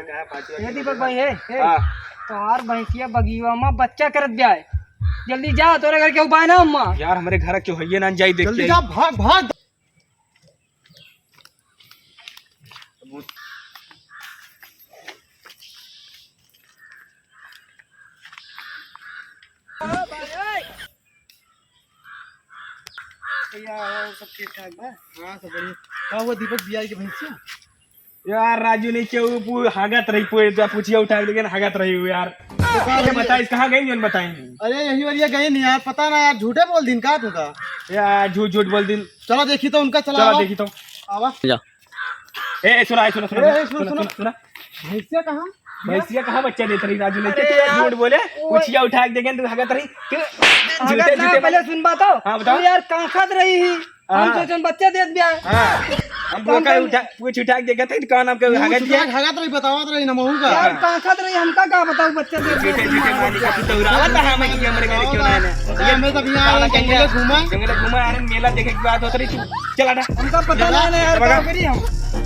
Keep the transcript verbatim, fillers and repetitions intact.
ए दीपक भाई, ए, ए, हाँ। तोहार भैंसिया बगिया मा बच्चा करत ब्या है। जल्दी जा, तोरे घर केहू बाय ना अम्मा। यार, हमरे घर केहू हइये ना, जाई देख जल्दी के। जा, भाग, भाग। भैया, और सब ठीक ठाक बा? हाँ, सब बढ़िया। का हुआ दीपक, बियाई के भैंसिया? यार राजू, नहीं केहू पू-, हागत रही, पू-, जा पूछिया उठा के देखे ना, हागत रही हुई यार। तो का ये भैया? बताइस, कहाँ गई, जौन बताई? अरे यही वरिया गई नहीं यार, पता ना यार, झूठे बोल दिन का तू का? यार झूठ, झूठ बोल दिन। चलो देखी तो उनका, चला चलो आवा। देखी तो। आवा। ए, ए, सुना, ए, सुना, सुना, ए, ए, सुना, सुना, सुना, सुना। सुना। भैंसिया कहाँ? भैंसिया कहाँ बच्चा देत रही राजू, नहीं अरे के तू यार, झूठ बोले, वो पूछिया उठा के देखे तू हागत रही। तू हागत झूठे, ना, झूठे पहले बोल। सुन बात हो। हाँ, बताओ। तू यार कांखत रही ही। हम हाँ। सोचन बच्चा देत ब्या। हाँ। हम तो हम बोका कहीं उठा, पूछ उठा के देखत है, कौन हमके पूछ हागत उठा दिया? के हागत रही, बतावत रही ना महू का। यार, हाँ। कांखत रही, हमका का बताऊ, बच्चा देत झूठे, ब्या। झूठे मालिक, तू तो उड़ावत है, हमें कि हमरे घर क्यों ना है? अरे, हमें तो यहाँ साला आए, कहीं जंगले का घूमा। जंगले घूमा, अरे, मेला देखे की बात होत रही, तू चला हटा। हमका पता चला। ना है यार, बगा। का करी हम?